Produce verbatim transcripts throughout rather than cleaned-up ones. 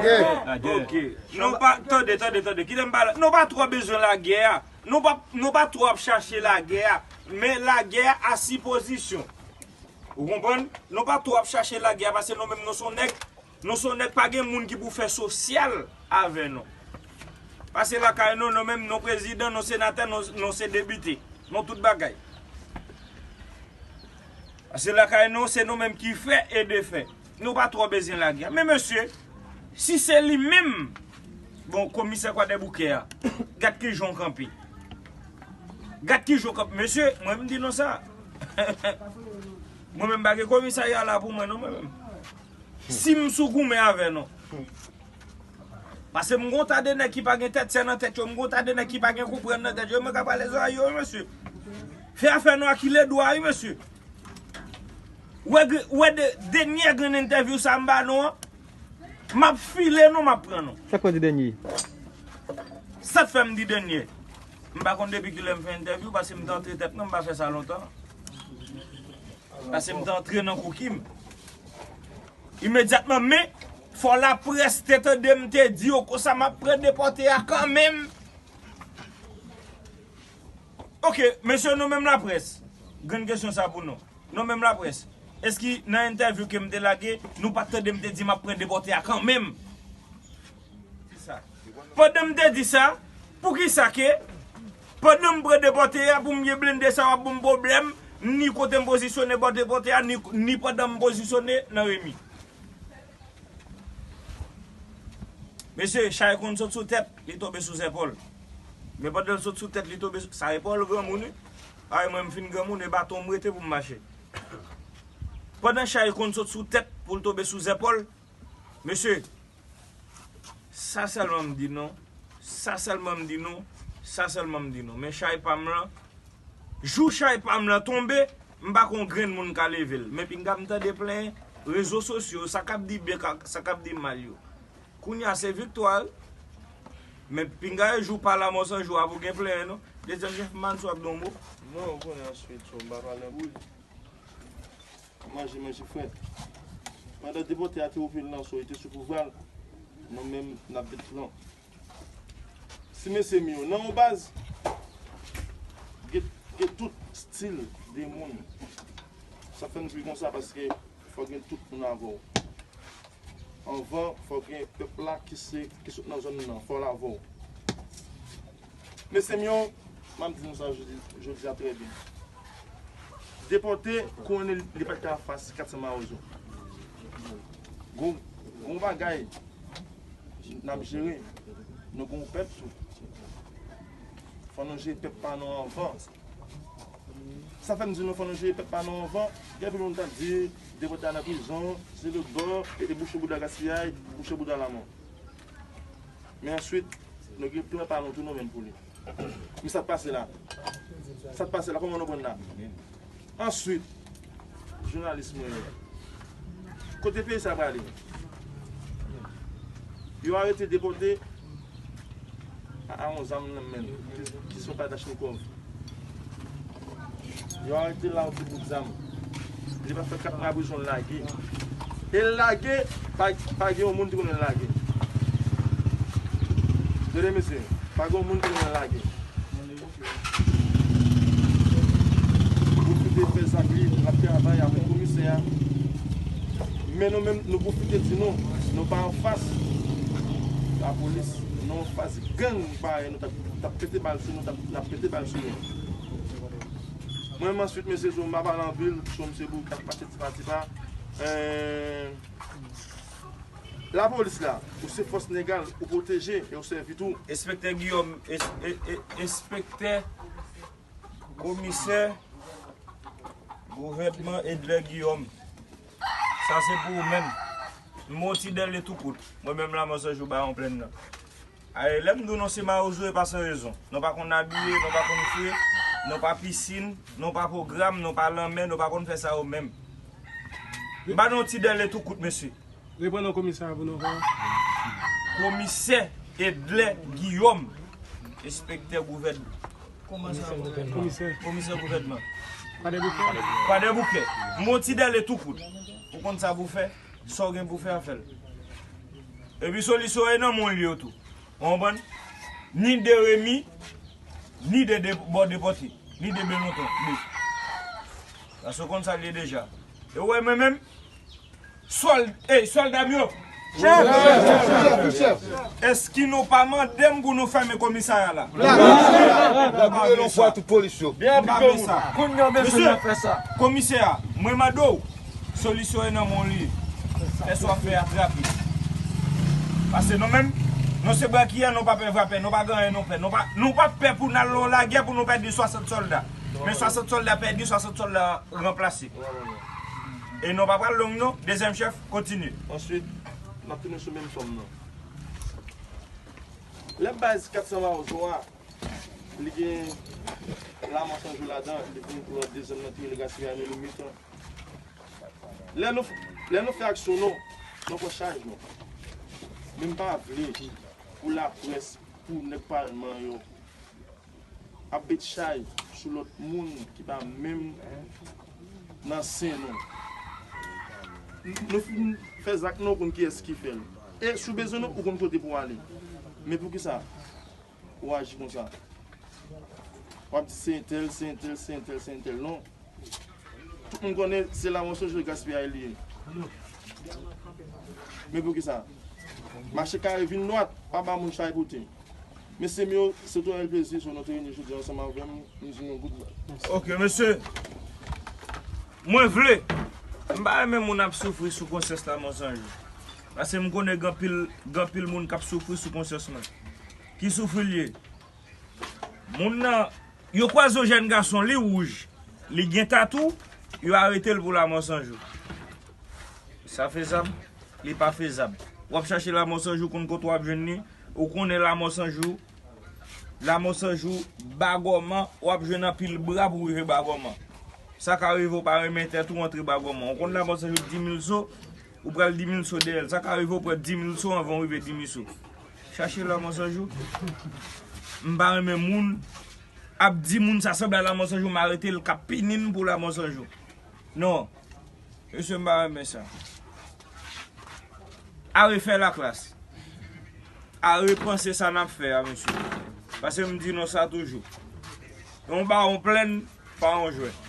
Ok. Nou pa, tande, tande, tande. Kite m pale. Nou pa twò bezwen lagè a. Nou pa, nou pa twò ap chache lagè a. Men lagè a a sipozisyon. Ou konprann? Nou pa twò ap chache lagè a paske nou menm nou se yon nèg, nou se yon nèg pa gen moun ki pou fè sosyal avè nou. Pase lakay nou, nou menm nou prezidan, nou senatè, nou, nou se depite. Nou tout bagay. Pase lakay nou, se nou menm ki fè e defè. Nou pa twò bezwen lagè. Men mesye, si se li menm, bon, komisè Kwadèboukè a, gad ki jan w kanpe. Gad ki jan w kanpe. Mesye, mwen m di nou sa. Mwen menm pa gen komisarya la pou mwen non, mwen menm. Si m sou goumen avè nou. Paske m gon ta de nèg ki pa gen tèt sè nan tèt yo, m gon ta de nèg ki pa gen konprann nan tèt yo, mwen ka pale zòrèy yo, wi, mesye. Fè afè nou ak ledwa, wi, mesye. Wè, gr- wè de, dènyè grenn entèvyou sa m ba nou an, m ap file nou, m ap pran nou. Sa k fè w di dènyè? Sa k fè m di dènyè? M pa konn depi kilè m fè entèvyou, paske m te antre tèt mwen, m pa fè sa lontan. Paske m te antre nan koki m. Imedyatman, men, fò laprès te tande m te di yo konsa m ap pran depòte a kanmenm. Ok, mesye, nou menm laprès. Grenn kesyon sa pou nou. Nou menm laprès. Èske nan entèvyou ke m te lage, nou pa t tande m te di m ap pran depòte a kanmenm? Pandan m te di sa, poukisa ke pandan m pran depòte a pou m gen blende sa w ap ban m pwoblèm, ni kote m pozisyone bò depòte a, ni, ni pandan m pozisyone nan remi? Mesye, chay konn sot sou tèt, li tonbe sou zèpòl. Men pandan l sot sou tèt, li tonbe sou, sa epòl granmoun, wi. Ay, mwen, m fin granmoun, e baton m rete pou m mache. Pandan chay konn sot sou tèt pou l tonbe sou zèpòl, mesye, sa sèlman m di nou, sa sèlman m di nou, sa sèlman m di nou. Men chay pa m lan, jou chay pa m lan tonbe, m pa konn grenn moun ka leve l. Men pinga m tande plenyen, rezo sosyo, sa k ap di byen, ka- sa k ap di mal yo. Kounye a se viktwa, wi. Men pinga e jou pa Lanmò San Jou a pou gen plenyen, non. Dezyèm Jeffman, si w ap di yon mo. Non, ou konnen answit, so, m pa pale anpil. Manje, manje frèt. Pandan depòte a Théophile Lanceau, li te sou pouvwa l, nou menm, n ap bet plan. Si mesye m yo nan yon baz, gen, gen tout stil de moun. Sa fè n di konsa, paske fò gen tout moun avè w. Anvan, fò gen pèp la ki se, ki sot nan zòn nan, fò l avè w. Mesye m yo, m ap di nou sa jodi, jodi a trè byen. Depòte, kouwone li pa t ka fas kat san mawozo. Gon, gon bagay n ap jere, nou gon pèp tou. Fò nou jere pèp pa nou anvan. Sa fè m di nou fò nou jere pèp pa nou anvan. Gen anpil moun t ap di, depòte a nan prizon, se lòtbò, e bouche bouda gaspiyay, bouche bouda lanmò. Men answit, nou gen plan pa nou tou nou menm pou li. Men sa k pase la? Sa k pase la, kòman nou pran la? Answit, jounalis mwen yo, kote peyi sa prale? Yo arete depòte a, a yon zam nan men l, ki, ki se yon kalachnikòv. Yo arete l a yon ti bout zam. Li pa fè kat mwa prizon, l lage. E l lage, pa, pa gen yon moun ki konnen l lage. Tande mesye, pa gen yon moun ki konnen l lage. Pwofite fè zak li, l ap travay avèk komisè a. Men nou menm, nou pwofite di nou, nou pa anfas lapolis, nou anfas gang parèy nou t ap, t ap pete bal sou nou, t ap, n ap pete bal sou yo. Mwen menm answit, mesye, so m pa pale anpil, so m se pou k ap mache tipa tipa. Eh, lapolis la, ou se fòs nèg la, ou pwoteje e ou sèvi tou. Enspektè Guillaume, es-, e-, e-, enspektè, komisè, gouvènman Edler Guillaume. Sa se pou ou menm. M on ti dèle tou kout. Mwen menm la, mwen se jou ba yon plenn nan. Aye, lè m di w nou se mawozo, e pa san rezon. Nou pa konn abiye, nou pa konn fre, nou pa pisin, nou pa pwogram, nou pa lanmè, nou pa konn fè sa yo menm. M ba nou yon ti dèle tou kout, mesye. Reprann non komisè a pou nou ankò. Komisè Edler Guillaume, enspektè gouvèn-, Komisè. Komisè gouvènman. Kwadèboukè. Kwadèboukè. M on ti dèle tou kout. Ou konn sa pou fè, sa w gen pou fè a, fè l. Epi solisyon e nan men w li yo tou. Ou konprann? Ni de Remi, ni de, de bò depòte, ni de Belonton. Paske w konn sa l ye deja. E w wè mwen menm, sòl, ey, sòlda m yo. Chèf! Èske nou pa mande m pou nou fèmen komisarya la? N ap goumen yon fwa tout polis yo. M pa vle sa. Mesye, komisè a, mwen mande w, solisyon e nan men w li ye. Fè sa w ap fè a trapid. Paske nou menm, nou se brakiya, nou pa pè vrapè, nou pa gen anyen nou pè. Nou pa, nou pa pè pou n al nan lagè pou nou pèdi swasant sòlda. Men swasant sòlda pèdi, swasant sòlda ranplase. E nou pa pral long non, dezyèm chèf, kontinye. Answit, n ap tounen sou menm sòm nan. Lè baz kat san Mawozo a, li gen Lamò San Jou ladan, li vin pran dezyèm nan, tire li gaspiye ane li mitan. Lè nou, lè nou fè aksyon nou, nou pran chaj nou. Men m pa vle pou laprès, pou nèg palman yo ap met chay sou lòt moun ki pa menm nan sen nou. Nou fin fè zak nou, ou konn kiyès ki fè l. E si w bezwen nou, ou konn kote pou w ale. Men poukisa ou aji konsa? W ap di se entèl, se entèl, se entèl, se entèl. Non. Tout moun konnen se Lamò San Jou gaspiyay li ye. Men poukisa? Mache kare vin dwat, pa ba moun chay pote. Mesye m yo, se tou yon plezi si nou te reyini jodi a ansanm avè m, m di nou goodbye. Ok, mesye. Mwen vle. M pa renmen moun ap soufri sou konsyans Lamò San Jou. Paske m konnen gen anpil, gen anpil moun k ap soufri sou konsyans mwen. Ki soufri l ye? Moun nan, yo kwaze yon jèn gason, li wouj, li gen tatou, yo arete l pou Lamò San Jou. Sa fezab? Li pa fezab. W ap chache Lamò San Jou, konn kote w ap jwenn li, ou konnen Lamò San Jou, Lamò San Jou, Bagòman, w ap jwenn anpil bra pou w rive Bagòman. Sa ka rive w pa renmen tèt ou antre Bagòman. Ou konn Lamò San Jou di mil so, ou pral di mil so dèyè l. Sa ka rive w pran di mil so anvan w rive di mil so. Chache Lamò San Jou. M pa renmen moun ap di moun sa sanble a Lamò San Jou, m arete l k ap pini n pou Lamò San Jou. Non. Mesye, m pa renmen sa. A refè laklas. A repanse sa n ap fè a, mesye. Paske m di nou sa toujou. Yon bawon plèn pa yon jwèt.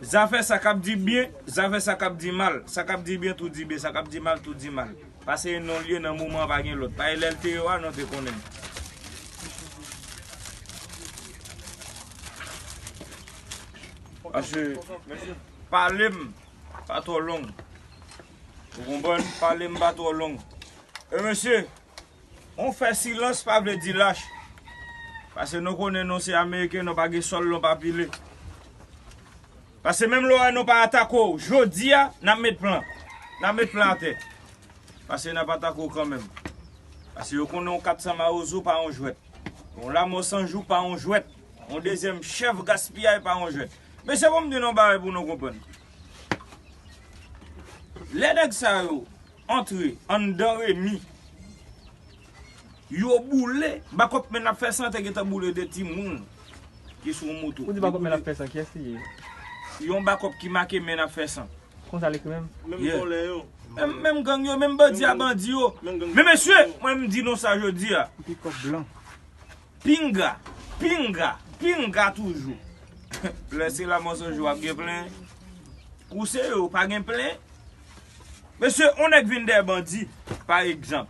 Zafè sa k ap di byen, zafè sa k ap di mal. Sa k ap di byen tou di byen, sa k ap di mal tou di mal. Paske non l ye nan moman an, pa gen lòt. Paske lè l te yo a, nou te konnen. Paske pale m pa twò long. Ou konprann? Pale m pa twò long. E mesye, on fè silans pa vle di lach. Paske nou konnen nou se Ameriken, nou pa gen sòl nou pa pile. Paske menm lè w wè nou pa atake w, jodi a, n ap met plan. N ap met plan atè. Paske n ap atake w kanmenm. Paske yo konnen yon kat san Mawozo pa yon jwèt. Yon Lamò San Jou pa yon jwèt. Yon dezyèm chèf gaspiyay pa yon jwèt. Mesye, bon, m di nou yon bagay pou nou konprann. Lè nèg sa yo antre anndan Remi, yo boule, bakòp men ap fè san te gentan boule de timoun ki sou moto. Ou di bakòp men ap fè san, kiyès li ye? Yon bakòp ki make men ap fè san. Konsa l ekri menm? Menm vòlè yo. Menm, menm gang yo, menm bandi a bandi yo. Men mesye, mwen m di nou sa jodi a. Pikòp blan. Pinga, pinga, pinga toujou. Lè se Lamò San Jou ap gen plen. Ou se yo, pa gen plen. Mesye, yon nèg vin dèyè bandi, pa egzanp.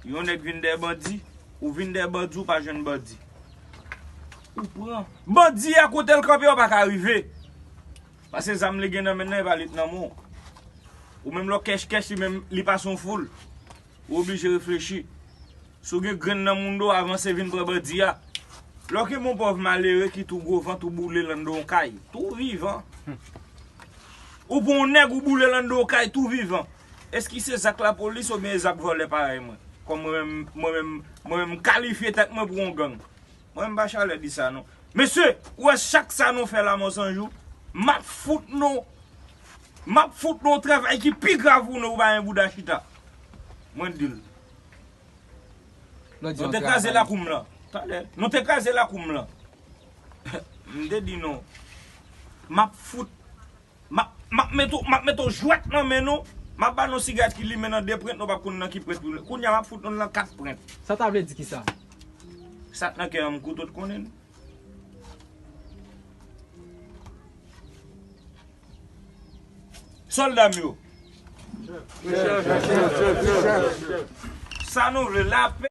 Yon nèg vin dèyè bandi, ou vin dèyè bandi, ou pa jwenn bandi. Ou pran. Bandi a kote l kanpe, ou pa ka rive. Paske zam li gen nan men l nan, e pa li k nan men w. Ou menm lè w kèch kèch, li menm, li pase yon foul. Ou oblije reflechi. Si w gen grenn nan moun do, avanse vin pran bandi a. Lè w gen yon pòv malere ki tou gwo vant ou boule l anndan yon kay, tou vivan. Ou pran yon nèg ou boule l anndan yon kay, tou vivan. Èske se zak lapolis oubyen e zak vòlè parèy mwen? Kòm mwen menm, mwen menm, mwen menm, m kalifye tèt mwen pou yon gang. Mwen, m pa chalè di sa, non. Mesye, ou wè chak sa nou fè Lamò San Jou, m ap fout nou, m ap fout nou yon travay ki pi grav pou nou, ou pa gen bouda chita. Mwen di l. Nou te kraze lakou m lan. Talè. Nou te kraze lakou m lan. M te di nou, m ap fout M ap, m ap mete w, m ap mete w jwèt nan men nou. M ap ba nou sigarèt ki limen nan de prent, nou p ap konn nan ki prent nou. Kounye a, m ap fout nou nan kat prent. Sa ta vle di ki sa? Sa k nan kè an, m kouto t konnen l. Sòlda m yo. Sa nou vle, lapè.